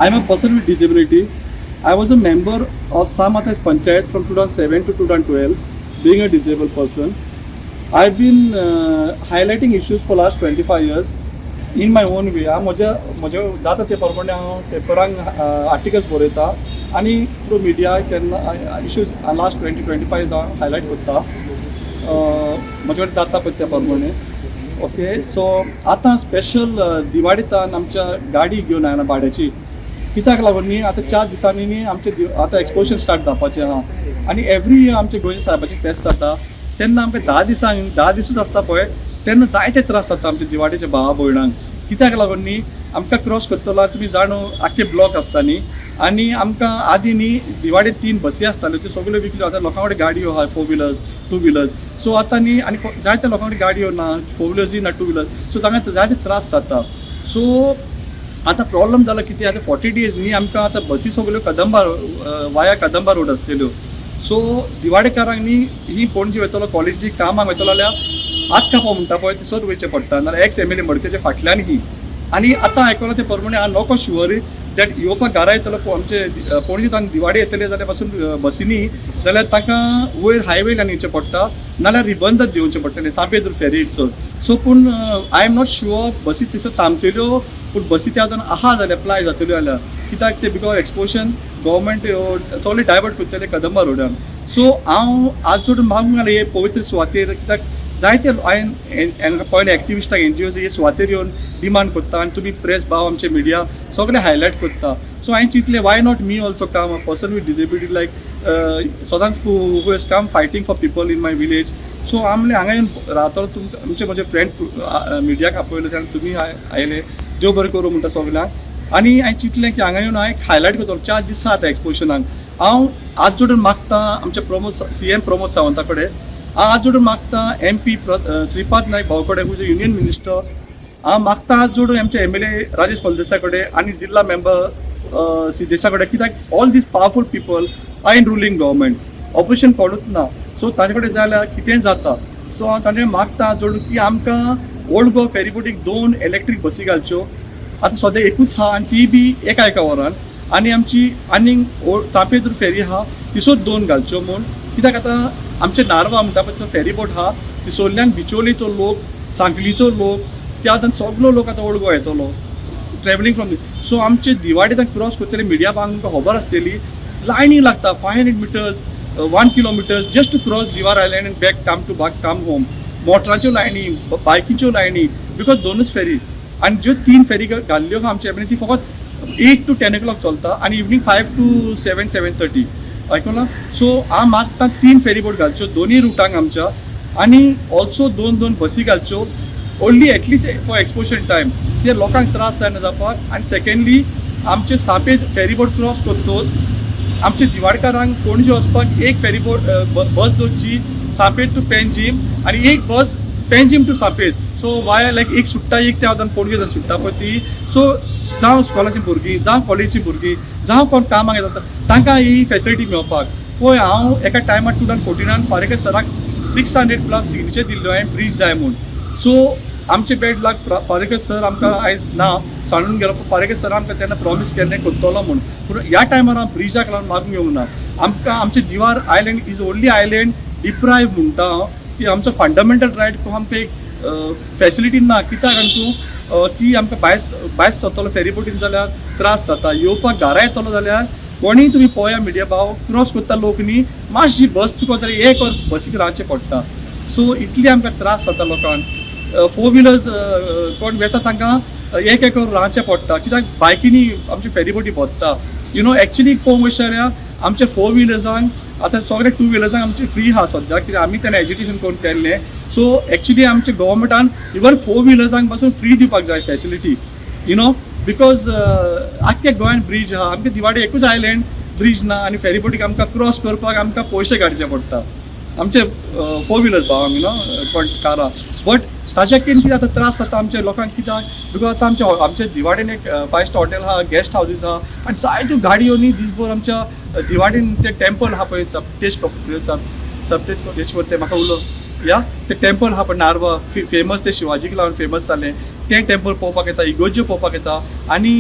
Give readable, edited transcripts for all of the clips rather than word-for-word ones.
I am a person with disability. I was a member of São Mateus Panchayat from 2007 to 2012, being a disabled person. I've been highlighting issues for last 25 years in my own way. हांव म्हज्या म्हज्या जाता ते प्रमाणे हांव पेपरांक articles बरयता आनी through media केन्ना issues last 20-25 हांव हायलायट करता, म्हजे कडेन जाता पळय त्या प्रमाणे. ओके, सो आतां स्पेशल दिवाडीतान आमच्या गाडी घेवन आयला भाड्याची. कित्याक लागून न्ही, आतां 4 दिसांनी न्ही आमचे आतां एक्सपोजर स्टार्ट जावपाचें आहा आनी एवरी इयर आमचे गोंय साहेबाचें फेस्त जाता तेन्ना आमकां 10 दिसांक, 10 दिसूच आसता पळय, तेन्ना जायते त्रास जाता आमच्या दिवाडीच्या भावा भयणांक. कित्याक लागून न्ही, आमकां क्रॉस करतलो तुमी जाणू आख्खे ब्लॉक आसता न्ही. आनी आमकां आदीं न्ही दिवाडीत तीन बसी आसताल्यो, त्यो सगल्यो विकल्यो. आतां लोकां कडेन गाडयो आहा, four wheelers, two wheelers. So आतां न्ही आनी जायत्या लोकां कडेन गाडयो ना, फोर व्हिलर्सूय ना, टू व्हिलर्स. सो तांकां जायते त्रास जाता. सो आतां प्रॉब्लम जाला कितें, आतां 40 डेज न्ही आमकां आतां बसी सगल्यो कदंबा, वाया कदंबा रोड आसतल्यो. सो दिवाडेकारांक न्ही ही पणजी वयतलो, कॉलेजी कामाक वयतलो जाल्यार आतकापो म्हणटा पळय थंयसर वयचें पडटा, नाल्यार एक्स एमएलए मडकेच्या फाटल्यान ही. आनी आतां आयकलां ते प्रमाणे हांव नको शुअर that येवपाक घरा येतलो आमचे पणजे दिवाडे येतले जाल्यार पासून बसींनी जाल्यार तांकां वयर हायवेल्यान येवचें पडटा, नाल्यार रिबंदर देंवचें पडटलें सांपेदूर फेरी इटसर. सो पूण I am not sure बसी थंयसर थांबतल्यो, पूण बसी त्या आतां आहा जाल्यार प्लाय जातल्यो जाल्यार, कित्याक ते because exposition government सगळे डायवर्ट करतले कदंबा रोडान. सो हांव आज सोडून मागूंक आयलें हे पवित्र सुवातेर, कित्याक जायते हांवें पळयले एक्टिविस्टाक, एनजीओ हे सुवातेर येवन डिमांड करता आनी तुमी प्रेस भाव, आमचे मिडिया सगळे हायलायट करता. सो हांवें चिंतलें, why not me also come, a person with disability like सदांच who has come fighting for people in my village. So हांव म्हणलें हांगा येवन रावतलो. तुमकां आमचे म्हजे फ्रेंड मिडियाक आपयलो तेन्ना तुमी आयले, देव बरें करूं म्हणटा सगल्यांक. आनी हांवें चिंतलें की हांगा येवन हांवें हायलायट करतलो. 4 दीस आतां एक्सपोजनाक. हांव हात जोडून मागता आमच्या प्रमोद, सीएम प्रमोद सावंता कडेन, हांव हात जोडून मागता एमपी श्रीपाद नायक भाऊ कडेन, who is union minister. हांव मागता हात जोडून आमचे एमएलए राजेश फळदेसाय कडेन आनी जिल्हा मेंबर सिद्धेशा कडेन, कित्याक all these powerful people are in ruling government, opposition कोणूच ना. सो तांचे कडेन जाल्यार कितेंय जाता. सो हांव तांचे मागता हात जोडून की आमकां ओल्ड गोवा फेरीबोटीक दोन इलेक्ट्रीक बसी घालच्यो. आतां सद्या एकूच आहा आनी ती बी एका एका वरान. आनी आमची आनीक चांपेदूर फेरी आहा, तिसोच दोन घालच्यो म्हूण. कित्याक आतां आमचे नारवा म्हणटा पळय फेरीबोट आहा, तिसोल्ल्यान बिचोलीचो लोक, सांखळीचो लोक, त्या आतां सगलो लोक आतां ओल्ड गोवा येतलो ट्रॅवलिंग फ्रॉम. सो आमचे दिवाडे क्रॉस करतले मिडिया आमकां खबर आसतली, लायनी लागता 500 meters, 1 kilometers just to cross Divar Island and back come to back come home. मोटरांच्यो लायनी, बायकीच्यो लायनी, because दोनूच फेरी. आनी ज्यो तीन फेरी घाल्ल्यो आहा आमच्या ती फकत 8 to 10 o'clock चलता आनी evening 5 to 7, 7:30. आयकलां? सो हांव मागता तीन फेरी बोट घालच्यो दोनूय रुटांक आमच्या आनी ऑल्सो दोन दोन बसी घालच्यो only at least for exposure time, ते लोकांक त्रास जायना जावपाक. आनी सेकंडली, आमचे सांपेद फेरीबोट क्रॉस करतोच आमचे दिवाडकारांक पणजे वचपाक एक फेरीबोट बस दवरची सांपेद टू पेंजीम आनी एक बस पेंजीम टू सांपेद. सो वाय लायक एक सुट्टा, एक त्या वतान पणजे जर सुट्टा पळय ती. सो जावं स्कॉलाची भुरगीं, जावं कॉलेजीची भुरगीं, जावं कोण कामाक येता, तांकां ही फेसिलिटी मेळपाक. पळय, हांव एका टायमार 2014नान पारेकर सराक 600+ सिग्नेचर दिल्ल्यो हांवें ब्रीज जाय म्हूण. सो आमचे बॅड लक, पारेकर सर आमकां आयज ना, सांडून गेलो. पारेकर सर आमकां तेन्ना प्रॉमीस केल्लें करतलो म्हूण, पूण ह्या टायमार हांव ब्रिजाक लागून मागूंक येवंक ना. आमकां आमचे Divar Island is only island deprive म्हणटा हांव की आमचो फंडामेंटल रायट आमकां एक फेसिलिटी ना. कित्याक आनी तूं की आमकां भायर भायर सरतलो फेरीबोटीन जाल्यार त्रास जाता, येवपाक घरा येतलो जाल्यार. कोणीय तुमी पळया मिडिया भाव, क्रॉस करता लोक न्ही, मातशी बस चुकत जाल्यार एक वर बसीक रावचें पडटा. सो इतली आमकां त्रास जाता लोकांक. फोर व्हिलर्स कोण वेता तांकां एक एक वर रावचें पडटा, कित्याक बायकींनी आमची फेरीबोटी भरता. You know actually पळोवंक वचत जाल्यार आमच्या फोर व्हिलर्सांक, आतां सगळे टू व्हिलर्सांक आमचे फ्री आहा सद्याक, कित्याक आमी तेन्ना एजिटेशन करून केल्लें. सो एक्चुली आमचे गव्हर्मेंटान इवन फोर व्हिलर्सांक पासून फ्री दिवपाक जाय फॅसिलिटी, you know because आख्ख्या गोंयान ब्रीज आहा, आमच्या दिवाडे एकूच आयलँड ब्रीज ना आनी फेरीबोटीक आमकां क्रॉस करपाक आमकां पयशे काडचे पडटा आमचे फोर व्हिलर्स भावांक, you know कोण कारां. बट ताच्या कितें कितें आतां त्रास जाता आमच्या लोकांक. कित्याक because आतां आमच्या आमच्या दिवाडीन एक फायव स्टार हॉटेल आहा, गेस्ट हावजीस आहा आनी जायत्यो गाडयो न्ही दीसभर. आमच्या दिवाडीन ते टेम्पल आहा पळय, सप्तेश सप्तेश्वर, ते म्हाका उलो या ते टेम्पल आहा पळय नारवा फेमस, ते शिवाजीक लागून फेमस जालें तें टेम्पल पळोवपाक येता, इगोर्ज्यो पळोवपाक येता आनी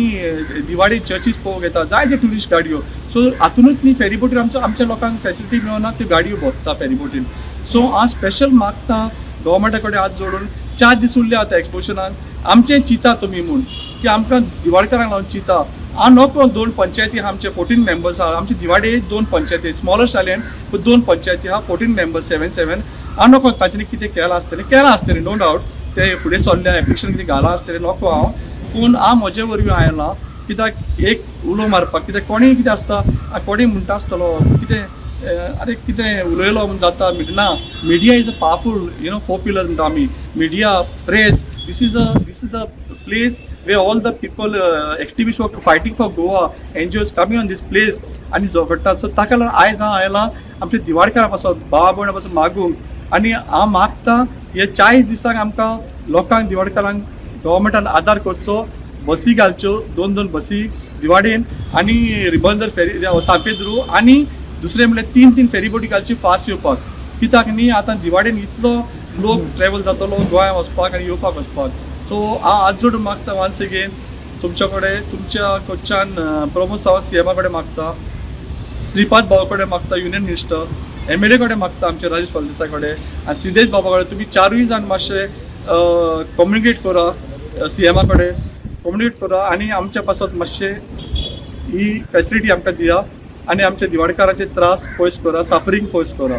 दिवाडी चर्चीस पळोवपाक येता, जायते ट्युरिस्ट गाडयो. सो हातूनच न्ही फेरी बोटीर आमच्या आमच्या लोकांक फेसिलिटी मेळना, त्यो गाडयो भोंवता फेरी बोटीन. सो हांव स्पेशल मागता गव्हर्मेंटा कडेन हात जोडून, 4 दीस उरले आतां एक्सपोशनान, आमचें चिंता तुमी म्हूण की आमकां दिवाडकारांक लागून चिंता. हांव नको दोन पंचायती आहा आमचे, 14 मेंबर्स आहा आमचे दिवाडे. दोन पंचायती, स्मॉलेस्ट आयलँड पूण दोन पंचायती आहा, 14 मेंबर्स, सेवन सेवन. हांव नको तांच्यांनी कितें केलां आसतलें, केलां आसतलें, नो डावट. ते फुडें सरले, एप्लिकेशन कितें घालां आसतलें, नको हांव. पूण हांव म्हजे वरवीं आयलां कित्याक एक उलो मारपाक, कित्याक कोणीय कितें आसता, कोणीय म्हणटा आसतलो कितें, अरे कितें उलयलो म्हूण जाता ना. Media is a powerful four pillar म्हणटा आमी, media, press. This is the place where all the people, activists who are fighting for Goa, NGOs coming on this place आनी झगडटात. सो ताका लागून आयज हांव आयलां आमच्या दिवाडकारां पासत, भावा भयणां पासून मागूंक आनी हांव मागता हे 40 दिसांक आमकां लोकांक, दिवाडकारांक गव्हर्मेंटान आदार करचो, बसी घालच्यो, दोन दोन बसी दिवाडेन आनी रिबंदर फेरी सांपेद्रू आनी दुसरें म्हणल्यार तीन तीन फेरी बोटी घालची फास्ट येवपाक. कित्याक न्ही आतां दिवाडेन इतलो लोक ट्रॅवल जातलो गोंया वचपाक आनी येवपाक वचपाक. सो हांव हात जोडून मागता वन्स अगेन तुमच्या कडेन, तुमच्या कडच्यान, प्रमोद सावंत सीएमा कडेन मागता, श्रीपाद भावा कडेन मागता, युनियन मिनिस्टर, एमएलए कडेन मागता, आमचे राजेश फळदेसाय कडेन आनी सिद्धेश बाबा कडेन. तुमी चारूय जाण मातशे कम्युनिकेट करा, सीएमा कडेन कम्युनिकेट करा आनी आमच्या पासत मातशे ही फॅसिलिटी आमकां दिया आनी आमच्या दिवाडकाराचे त्रास पयस करा, सफरींग पयस करा.